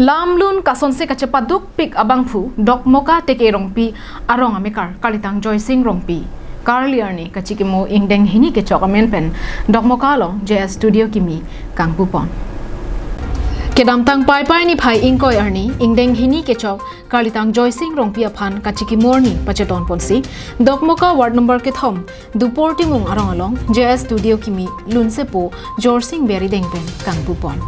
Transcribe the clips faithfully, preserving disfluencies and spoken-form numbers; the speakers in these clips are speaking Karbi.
Lam lun kasonse kachepaduk pik abangphu Dokmoka Teke Rongpi arong amekar Karlitang Joysing Rongpi karli arni kachikimo ingdeng hini kechok amen pen Dokmoka along J S Studio kimi kangpupon. Kedamtang Paipai niphai ingkoi arni ingdeng hini kechok Karlitang Joysing Rongpi aphan kachikimo arni pachetonponsi Dokmoka ward number kethom Dupor Timung arong along J S Studio kimi lunsepo Jorsing Bey arideng pen kangpupon.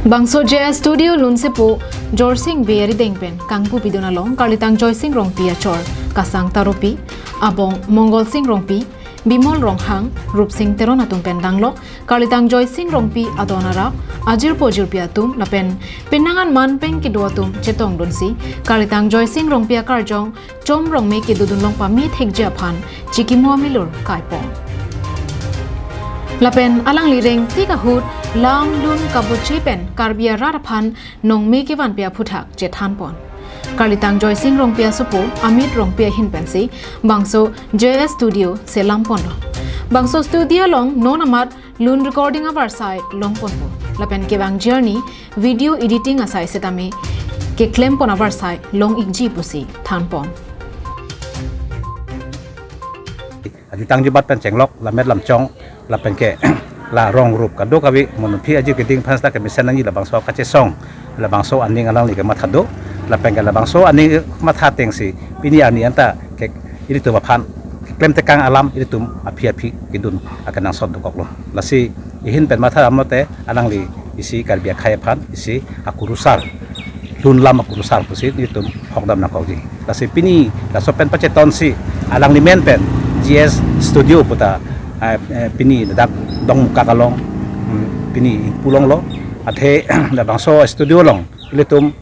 Bangso J S Studio lunsepo Jorsing Bey arideng pen kangpupidun along Karlitang Joysing Rongpi achor Kasang Taropi, abong Mongolsing Rongpi, Bimol Ronghang, Rupsing Teron atum pen danglo, Karlitang Joysing Rongpi adon arap, ajirpo jirpi atum lapen penang an man pen kedo atum chetongdunsi Karlitang Joysing Rongpi akarjong Chom Rongme kedodun long pame thekji aphan chikimo amilur kaipon. Lapen alangli rengtik ahut lam lun kabuchi pen Karbi arat aphan nongme kevanpi aphuthak chethanpon. Karlitang Joysing Rongpi asopo Amit Rongpi ahin pensi bangso J S Studio selamponlo. Bangso studio along non amat lun recording avarsai longponpo. Lapen kevangji arni video editing asai setame keklempon avarsai long-ikji pusi thanpon. Ajutang jubat pen chenglok, lamet lamchong, lapen ke la rong rup kadokave, monophi ajir keding aphan seta kemesen nangji labangso kachesong, labangso aning alangli kematha do, lapen ke labangso aning matha atengsi pini arni anta ke ilitum aphan klemtekang alam ilitum aphi aphi kedun akenangsot dokoklo. Lasi ihin pen matha amlote alangli isi Karbi akhei aphan isi akurusar, lun lam akurusar pusi ilitum hokdam nangkokji. Lasi pini laso pen pachetonsi alangli men pen J S Studio puta, eh, eh, pini dak Dokmoka along, hmm, pini pulonglo. Athe labangso studio along ilitum,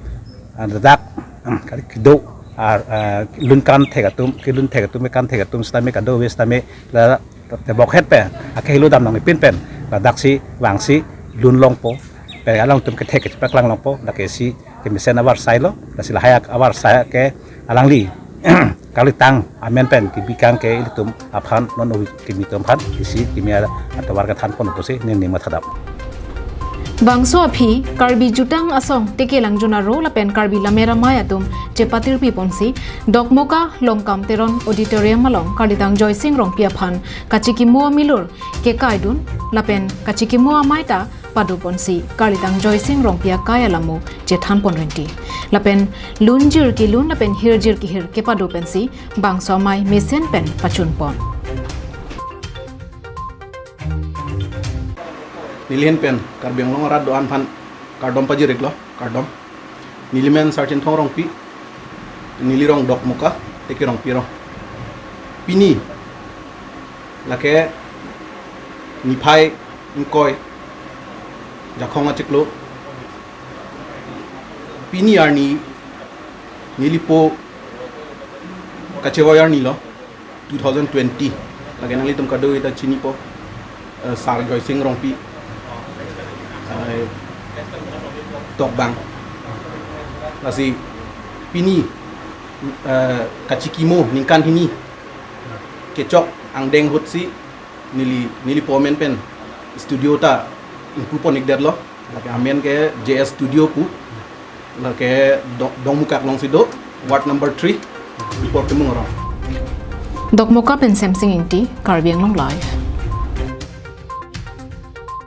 ah, dak, hmm, kali kedo, ah, ah, lun kan thek atum, kelun thek atum, kan thek atum setame kadokave setame la tebok het pen akehelo dam nangne pin pen ladaksi vangsi lun longpo, pen alangtum kethek kechepaklang longpo, lake isi kemesen avarsailo. Lasi lahai avarsai ke alangli Karlitang amen pen kebikang ke ilitum aphan non ovi kimi atum aphan isi kimi atovar kethanpon pusi neli mathadam. Bangso aphi Karbi Jutang Asong Teke Langjun Aro lapen Karbi Lammet Amei atum chepatirpiponsi Dokmoka Longkam Teron Auditorium along Karlitang Joysing Rongpi aphan kachikimo amilur kekaidun lapen kachikimo amei ta padoponsi Karlitang Joysing Rongpi akai alamo chethanpon rinti. Lapen lunjir kelun lapen hirjir kehir kepadoponsi bangso amei mesen pen pachunpon. Neli ahin pen Karbi Anglong arat do-an aphan kardom pajiriklo, kardom. Neli men Sarchinthong Rongpi, neli rong Dokmoka Teke Rongpi arong. Pini lake niphai ingkoi, Jakhong achiklo. Pini arni nelipo kachevoi arnilo, two thousand twenty. Lake nanglitum kadokave ta chinipo, eh, Sar Joysing Rongpi, eh, tokbang. Lasi pini, eh, kachikimo ningkan hini kechok angdeng ahutsi neli, nelipo amen pen studio ta ingpupon-ikdetlo. Lake amen ke J S Studio pu. Lake Do-, Dokmoka alongsi do, ward number three, Dupor Timung arong. Dokmoka pen Semsing Ingti, Karbi Anglong Live.